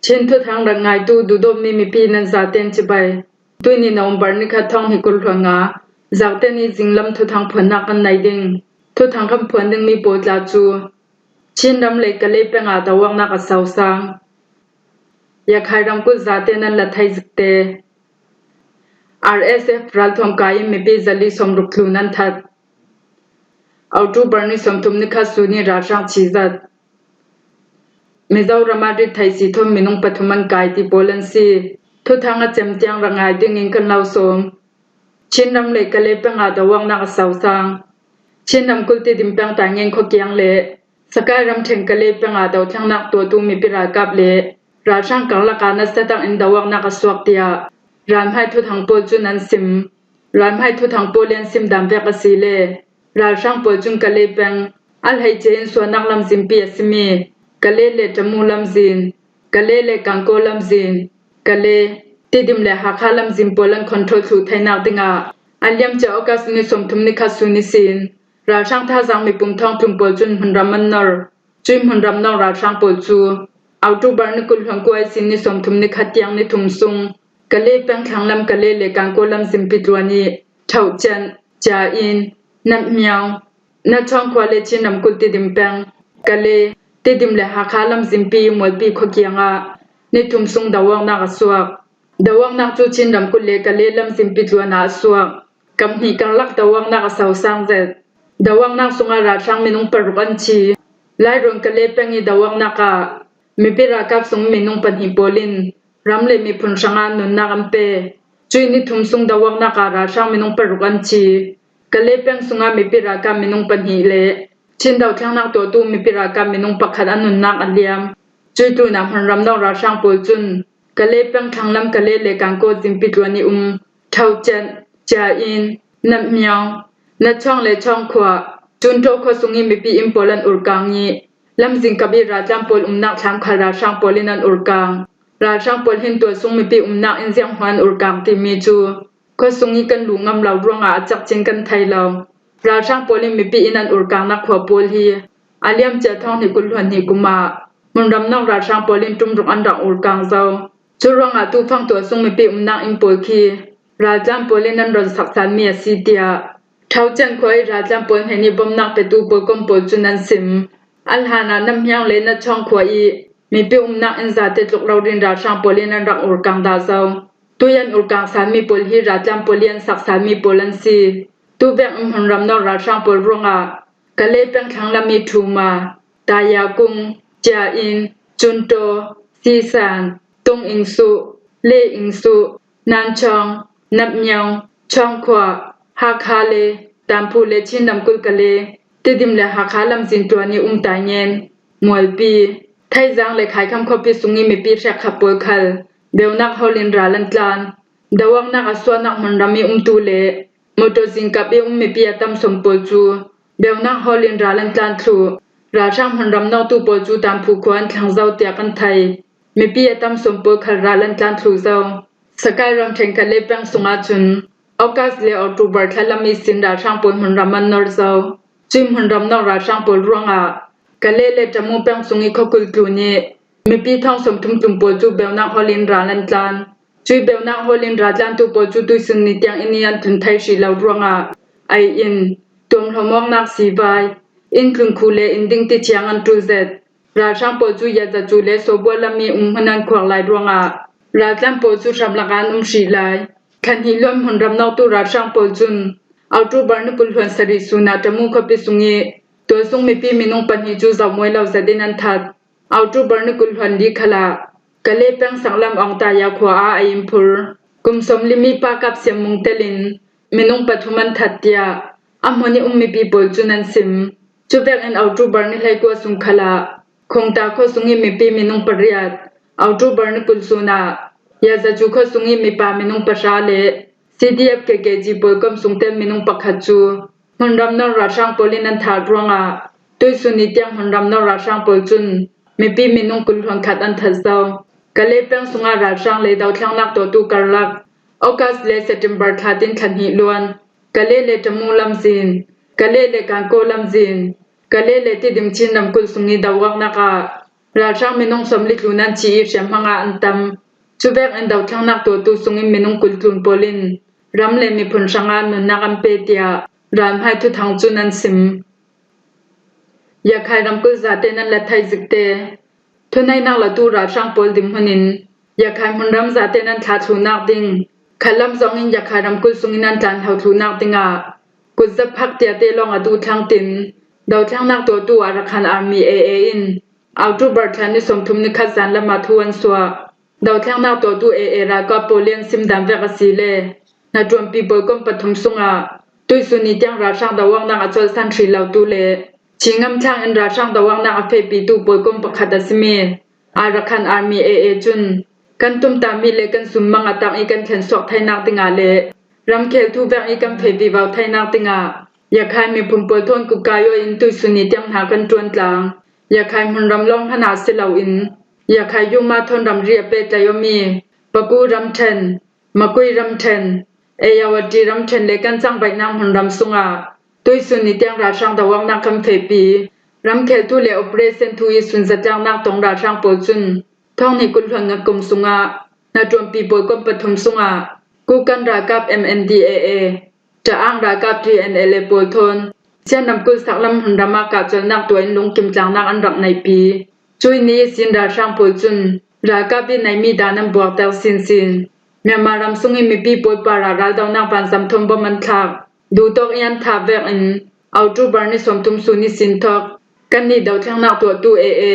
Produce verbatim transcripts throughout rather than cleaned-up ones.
Chin thuthang rak ngaitu duhdawtmi mipi nan zaten cibai. Tuini November ni khat thawng hnih kul hluan nga, Zakten i zinglam thuthang phuannak kan nei ding. Thuthang kan phuan dingmi pawl tla cu Chin ram le Kale peng ah dawaknak a sosang. Yakhai ramkulh zate nan la thei zikte. R S F ralthuam kai in mipi zali sawmruk tlu nan that. October ni sawmthum ni khat sun i ralhrang chizat. Mizoram ah ritthei si thawn minung pathum an kai ti pawl an si. Thuthang a cem tiang rak ngai dingin kan lo sawm. Chin ram le Kale peng ah dawaknak a sosang. Chin ramkulh Tidim peng Taingen khuakiang le Sakai ramṭhen Kale peng ah dothlengnak tuahtu mipi ralkap le ralhrang karlak ah nasa takin dawaknak a suak, tiah ralhmai thuthang pawl cun an sim. Ralhmai thuthang pawl i an sim dan vek a si le ralhrang pawl cun Kale peng a hleice in suahnak lamzinpi a simi Kale le Tamu lamzin, Kale le Kangkaw lamzin, Kale, Tidim le Hakha lamzin pawl an control thluh theinak dingah a liamcia August ni sawmthum ni khat sun ihsin ralhrang thazaang mipum thawngtlun pawl cun hmunram an nor. Cui hmunram nor ralhrang pawl cu October ni kul hluan kua ihsin ni sawmthum ni khat tiang ni thum sung Kale peng thlanglam Kale le Kangkaw lamzinpi tluan i Thaucian, Cia In, Namhmiang, Nachawng khua le Chin ramkulh Tidim peng, Kale, Tidim le Hakha lamzinpi Mualpi khua kiangah ni thum sung dawaknak a suak. Dawaknak cu Chin ramkulh le Kale lamzinpi tluan ah a suak. Kam hnih karlak dawaknak a sosang zet. Dawaknak sungah ralhrang minung paruk an thi. Lairun Kale peng i dawaknak ah mipi ralkap sung minung pahnih pawl in ram le miphun hrangah nunnak an pe. Cui ni thum sung dawaknak ah ralhrang minung paruk an thi. Kale peng sungah mipi ralkap minung pahnih le Chin dothlengnak tuahtu mipi ralkap minung pakhat an nunnak a liam. Cui tlunah hmunram nor ralhrang pawl cun Kale peng thlanglam Kale le Kangkaw zinpi tluan i um Thaucian, Cia In, Namhmiang, Nachawng le Chawng khua, Cuntaw khua sung i mipi inn pawl an urkang i lamzin kap i raltlan pawl umnak thlam khal ralhrang pawl in an urkang. Ralhrang pawl hin tualsung mipi umnak inn zianghmuan an urkang timi cu khuasung i kan luh ngam lo ruangah a cakcin kan thei lo. Ralhrang pawl in mipi inn an urkangnak khua pawl hi a liamcia thawng hnih kul hluan hnih kum ah hmunram nor ralhrang pawl in ṭumruk an rak urkang zo. Cu ruangah tufang tualsung mipi umnak inn pawl khi raltlan pawl in an ron saksanmi a si, tiah Thaucian khua i raltlan pawl hnenih bawmhnak petu pawlkom pawl cun an sim. A hlanah Namhmiang le Nachawng khua i mipi umnak inn zate tluk rori in ralhrang pawl in an rak urkang dah zo. Tui an urkang sanmi pawl hi raltlan pawl i an saksanmi pawl an si. Tuvek in hmunram nor ralhrang pawl ruangah Kale peng thlanglam i Thuma, Tayakung, Cia In, Cuntaw, Sisan, Tung Ingsu, Le Ingsu, Nanchawng, Namhmiang, Chawng khua, Hakha le Tamphu le Chin ramkulh Kale, Tidim le Hakha lamzin tluan i um Taingen, Mualpi, Thaizang le Khaikham khuapi sung i mipi hrekkhat pawl khal beunak hawl in ral an tlan. Dawaknak a suahnak hmunram i umtu le motor zin kap i um mipi a tam sawm pawl cu beunak hawl in ral an tlan thluh. Ralhrang hmunram nawktu pawl cu Tamphu khua an thlang zo tiah kan thei. Mipi a tam sawm pawl khal ral an tlan thluh zo. Sakai ramṭhen Kale peng sungah cun August le October thlalam ihsin ralhrang pawl hmunram an nor zo. Cui hmunram nawk ralhrang pawl ruangah Kale le Tamu peng sung i khuakulh tlun i mipi thawng sawmthum tlun pawl cu beunak hawl in ral an tlan. Cui beunak hawl in raltlantu pawl cu tuisun ni tiang inn i an tlun thei hrih lo ruangah ei in, tuamhlawm awknak sivai, inn tlun khu le inn ding ti thiang an ṭul zet. Ralhrang pawl cu Yazacu le Sawbual lam i um hmun an khuak lai ruangah raltlan pawl cu hramlak ah an um hrih lai. Thla hnih luan hmunram nawktu ralhrang pawl cun October ni kul hluan sarih sun ah Tamu khuapi sung i tualsung mipi minung pahnih cu zohmuai lo zet in an that. October ni kul hluan li khal ah Kale peng sanglam Awngtaya khua ah a in phur. Kum sawmli mipa kap Siam Mung telin minung pathum an that tiah a hmun i um mipi pawl cun an sim. Cuvek in October ni hleikua sung khal ah Khungta khua sung i mipi minung pariat, October ni kul sun ah Yazacu khua sung i mipa minung pahra le C D F K K G pawl kom sung tel minung pakhat cu hmunram nor ralhrang pawl in an thah ruangah tuisun ni tiang hmunram nor ralhrang pawl cun mipi minung kul hluan khat an that zo. Kale peng sungah ralhrang le dothlengnak tuahtu karlak August le September thla tin thla hnih luan Kale le Tamu lamzin, Kale le Kankaw lamzin, Kale le Tidim Chin ramkulh sung i dawaknak ah Ralhrang minung sawmli tlun an thi i hriamhmanga an tam. Cuvekin dothlennak tuahtu sungin minung kul tlun pawl in ram le miphun hranga nunnak an pe tiah ralhmai thuthang cun an sim. Yakhai ramkulh zate nan la thai zikte. Thuneihnak latu ralhrang pawl dinhmun in Yakhai hmunram zate nan thlah thluhnak ding, khatlam zongin Yakhai ramkulh sungin an tlan hlo thluhnak dingah kutzap phak tiate lawng a duh thlang tin, dothlennak tuahtu Arakan Army A A in October thla ni sawmthum ni khat zan lamah thu an suah. Dothlennak tuahtu A A ralkap pawl i an sim dan vek a si le, hnaṭuanpi pawikom pathum sungah tuihsun ni tiang ralhrang doawknak a colhsan hrih lotu le, Chinam thlang in ralhrang doawknak a fehpitu pawikom pakhat a simi Arakan Army A A cun kan tumtahmi le kan summang a tang i kan thlensuak thainak dingah le ramkhel thu vek i kan feh vivo thainak dingah Yakhai miphun pawl thawn kukai aw in tuihsun ni tiang hna kan ṭuan tlang. Yakhai hmunram lawng hmanh ah si loin Yakhai yuma thawn ramri a pehtlai awmi Paku ramṭhen, Makui ramṭhen, Ayawati ramṭhen le kan cangvaihnak hmunram sungah tuihsun ni tiang ralhrang doawknak kan fehpi. Ramkhel thu le operation thu i sunzatlaknak tong ralhrang pawl cun thawng hnih kul hluan nga kum sungah hnaṭuanpi pawikom pathum sungah Kukan ralkap M N D A A, Caang ralkap T N L A pawl thawn Chin ramkulh saklam hmunram ah kahcolhnak tuah in lungkim tlangnak an rak neihpi. Cui ni ihsin ralhrang pawl cun ralkap i neihmi dan an buakter sinsin. Myanmar ram sungin mipi pawl parah raldonak vanzam thawn bom an thlak. Duhtawk i an thah vekin October ni sawmthum sun ihsin thawk kannih dothlennak tuahtu A A,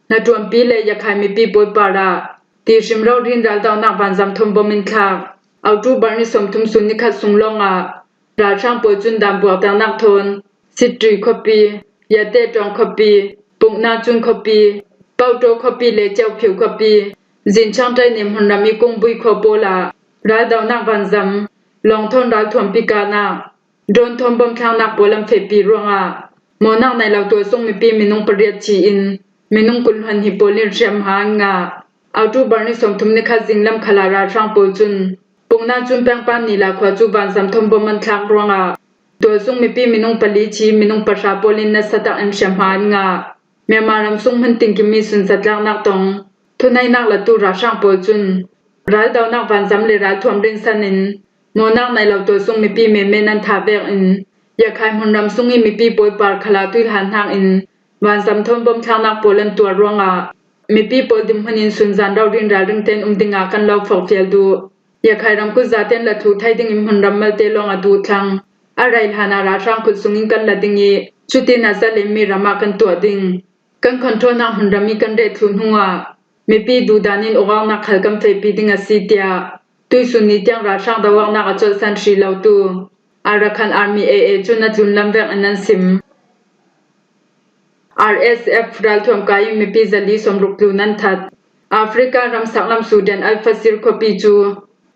hnaṭuanpi le Yakhai mipi pawl parah tihrim rori in raldonak vanzam thawn bom in thlak. October ni sawmthum sun ni khat sung lawngah ralhrang pawl cun dan buakternak thawn Sitri khuapi, Yate Ṭawng khuapi, Pukna Cun khuapi, Pauṭaw khuapi le Ceuphio khuapi, Zinchang ṭaini hmunram i Kungbui khua pawl ah raldonak vanzam, lawng thawn ralthuampi kahnak, drone thawn bom thlaknak pawl an fehpi ruangah mawhnak nei lo tualsung mipi minung pariat thi in minung kul hluan hnih pawl in hriamhma an ngah. October ni sawmthum ni khat zinglam khal ah ralhrang pawl cun Pukna Cun pengpar Nila khua cu vanzam thawn bom an thlak ruangah tualsung mipi minung pali thi, minung pahra pawl in nasa tak in hriamhma an ngah. Myanmar ram sung hmun tingkimmi sunzatlaknak tong thuneihnak latu ralhrang pawl cun raldonak vanzam le ralthuam rinsan in mawhnak nei lo tualsung mipi menmen an thah vekin Yakhai hmunram sung i mipi pawl par khal ah tuihlan hnakin vanzam thawn bom thlaknak pawl an tuar ruangah mipi pawl dinhmun in sunzan rori in ralring tein um dingah kan lo forhfial duh. Yakhai ramkulh zaten la thluh thai dingin hmunram malte lawng a duh thlang. A rei hlan ah ralhrang khut sungin kan la ding i cutin a zalenmi ram ah kan tuah ding. Kan controlnak hmunram i kan reh thluh hnuah mipi duhdan in awknak khal kan fehpi ding a si, tiah tuihsun ni tiang ralhrang doawknak a colhsan hrih lotu Arakan Army A A cun a tlunlam vekin an sim. R S F ralthuam kai in mipi zali sawmruk tlun an that. Africa ramsaklam Sudan Al-Fasir khuapi cu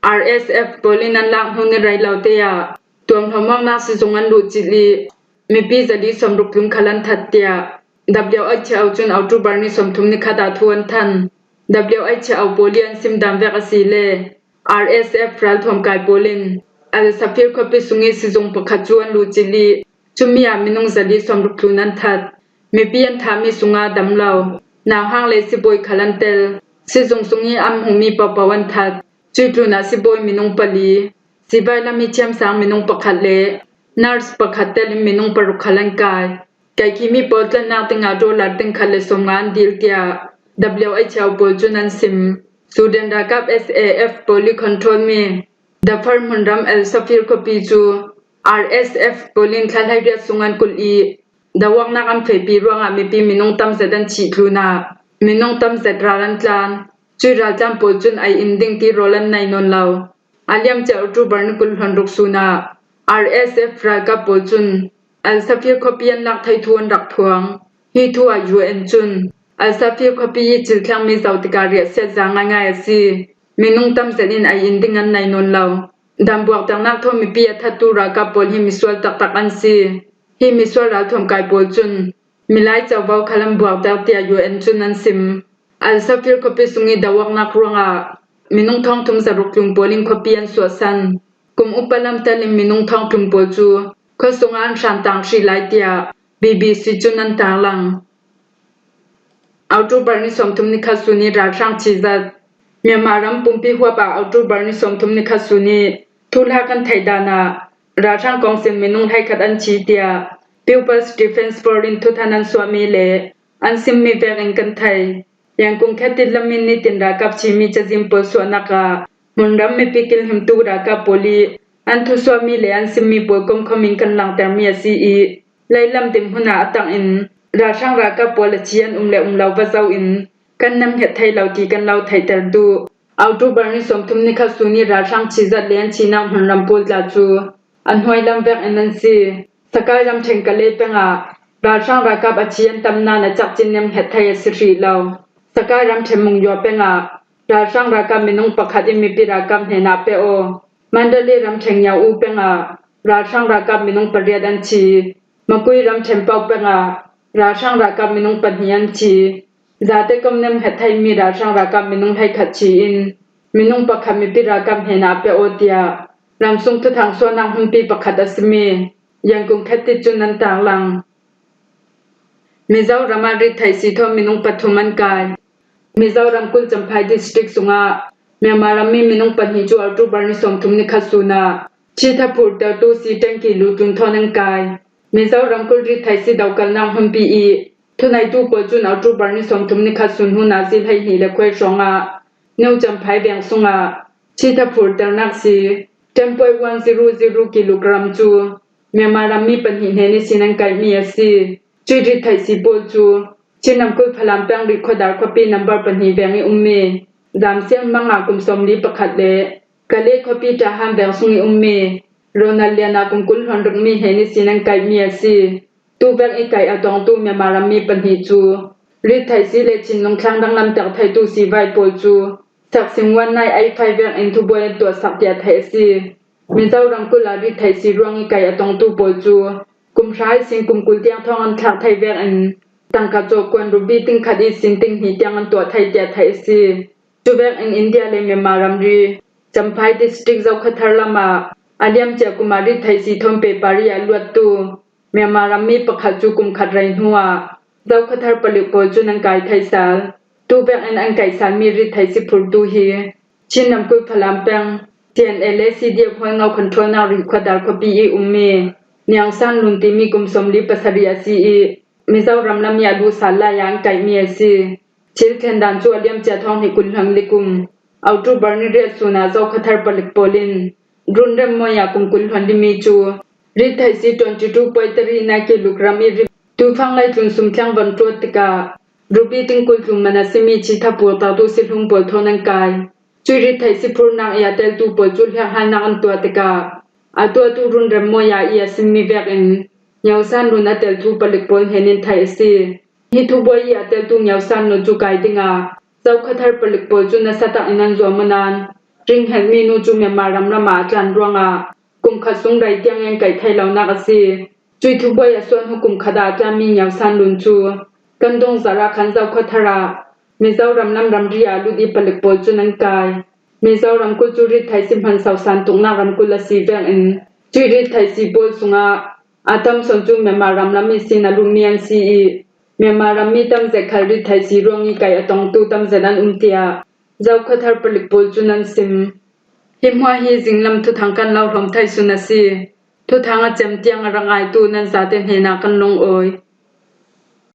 R S F pawl in an lak hnu ni rei lo te ah tuamhlawm awknak sizung an luh cilh i mipi zali sawmruk tlun khal an that, tiah W H O cun October ni sawmthum ni khat ah thu an than. W H O pawl i an sim dan vek a si le R S F ralthuam kai pawl in Al-Safir khuapi sung i sizung pakhat cu an luh cilh i cumi ah minung zali sawmruk tlun an that. Mipi an thahmi sungah dam lo, nauhang le sibawi khal an tel. Sizung sung i an hmuhmi pohpoh an that. Cui tlun ah sibawi minung pali, sivai lam i thiamsang minung pakhat le nurse pakhat telin minung paruk khal an kai. Kaikhimi pawl tlannak dingah dollar tingkhat le sawmnga an dil, tiah W H O pawl cun an sim. Sudan ralkap S A F pawl i control mi Darfur hmunram El Safir khuapi cu R S F pawl in thla hleiriat sung an kulh i doawknak an fehpi ruangah mipi minung tam zet an thih tlunah minung tam zet ral an tlan. Cui raltlan pawl cun ei in ding ti rawl an nei nawn lo. A liamcia October ni kul hluan ruk sun ah R S F ralkap pawl cun Al-Safir khuapi an lak thei thu an rak phuang. Hi thu ah U N cun Al-Safir khuapi i cil thlengmi zo tikah riahsiat za ngaingai a si. Minung tam zet in ei in ding an nei nawn lo. Dan buakternak thawn mipi a thattu ralkap pawl hi misual taktak an si. Hi misual ralthuam kai pawl cun milai covo khal an buakter, tiah U N cun an sim. Al-Safir khuapi sung i doawknak ruangah minung thawngthum zaruk tlun pawl in khuapi an suahsan. Kum upa lamtel in minung thawngthum pawl cu khuasung ah an hrantang hrih lai, tiah B B C cun an tarlang. October ni sawmthum ni khat sun i ralhrang chizat. Myanmar ram pumpi huap ah October ni sawmthum ni khat sun i thuhla kan theih dan ah ralhrang kawngsil minung hleikhat an thi tiah People's Defence Force in thuthan an suahmi le an simmi vekin kan thei. Yangon khetit lam in nitin ralkap thimi cazin pawl suahnak ah hmunram mipi kilhimtu ralkap pawl i an thusuahmi le an simmi pawl komkhawm in kan langtermi a si i, leilam dinhmun ah a tang in ralhrang ralkap pawl a thi an um le um lo va zo in kan nemnghet thei lo ti kan lo theihter duh. October ni sawmthum ni khat sun i ralhrang chizat le an thinak hmunram pawl tla cu a hnuai lam vekin an si. Sakai ramṭhen Kale peng ah ralhrang ralkap a thi an tam nain a cakcin nemnghet thei a si hrih lo. Sakai ramṭhen Mungyaw peng ah ralhrang ralkap minung pakhat in mipi ralkap hnenah pe aw. Mandalay ramṭhen Nyaw U peng ah ralhrang ralkap minung pariat an thi. Makui ramṭhen Pauk peng ah ralhrang ralkap minung pahnih an thi. Zate kom nemnghet theimi ralhrang ralkap minung hleikhat thi in minung pakhat mipi ralkap hnenah pe aw tiah ramsung thuthang suahnak hmunpi pakhat a simi Yangon khetit cun an taklang. Mizoram ah rittheih si thawn minung pathum an kai. Mizoram kulh Champhai district sungah Myanmar rammi minung pahnih cu October ni sawmthum ni khat sun ah thitha phurtertu si tanki lutlun thawn an kai. Mizoram kulh rittheih si dokalnak hmunpi i thuneitu pawl cun October ni sawmthum ni khat sun hnu nazi hleihnih le khuai hrawngah New Champhai veng sungah thitha phurternak si ten point one zero zero kilogram cu Myanmar rammi pahnih hnen ihsin an kaihmi a si. Cuih rittheih si pawl cu Chin ramkulh Falam peng Rihkhawdar khuapi number pahnih veng i ummi Zamsial Mang ah kum sawmli pakhat le Kale khuapi Tahan veng sung i ummi Ronald Lian ah kum kul hluan rukmi hnen ihsin an kaihmi a si. Tuvek i kaih a tongtu Myanmar rammi pahnih cu rittheih si le thinlung thlang danglam tek theitu sivai pawl cu Saksim Wan Nai Ai Fai vekin thubuai an tuahsak tiah theih a si. Mizoram kulh ah rittheih si ruang i kaih a tongtu pawl cu kum hra ihsin kum kul tiang thawng an thlak thei vekin tangka cawhkuan rubi ting khat ihsin ting hnih tiang an tuah thei tiah theih a si. Cuvekin India le Myanmar ramri Champhai district Zokhawthar lam ah a liamcia kum ah rittheih si thawn pehpar i a luattu Myanmar rammi pakhat cu kum khat rei hnu ah Zokhawthar palik pawl cun an kai thei sal. Tuvek in an kaihsalmi rittheih si phurtu hi Chin ramkulh Falam peng C N A le C D F Huaingau controlnak Rihkhawdar khuapi i ummi Niang San Lun timi kum sawmli pasarih a si i Mizoram lam i a luh sal lai ah an kaihmi a si. Thil thlen dan cu a liamcia thawng hnih kul hluan li kum October ni riat sun ah Zokhawthar palik pawl in Runrem Moi ah kum kul hluan limi cu rittheih si twenty two point three nine kilogram i ri tufang lei tlun sumthleng van tuat tikah rubi ting kul tlun man a simi thitha phurtertu sihlum pawl thawn an kai. Cuih rittheih si phurnak i a teltu pawl cu hliakhalnak an tuah tikah a tuahtu Runrem Moi ah i a simmi vekin Nyosan Lun a teltu palik pawl hnen in theih a si. Hi thubuai i a teltu Nyosan Lun cu kai dingah Zokhawthar palik pawl cu nasa tak in an zuam u nain ringhelmi nu cu Myanmar ram lam ah a tlan ruangah kum khat sung rei tiang i an kaih thei lonak a si. Cuih thubuai a suah hnu kum khat ah a tlanmi Nyosan Lun cu kan dong zarh ah khan Zokhawthar ah Mizoram lam ramri ah a lut i palik pawl cun an kai. Mizoram kulh cu rittheih si hman sosan tuknak ramkulh a si vekin cuih rittheih si pawl sungah a tam sawn cu Myanmar ram lam ihsin a lutmi an si i Myanmar rammi tam zet khal rittheih si ruang i kaih a tongtu tam zet an um tiah Zokhawthar palik pawl cun an sim. Hi hmuah hi zinglam thuthang kan lo hlawm thei sun a si. Thuthang a cem tiang a rak ngaitu nan zate hnenah kan lungawi.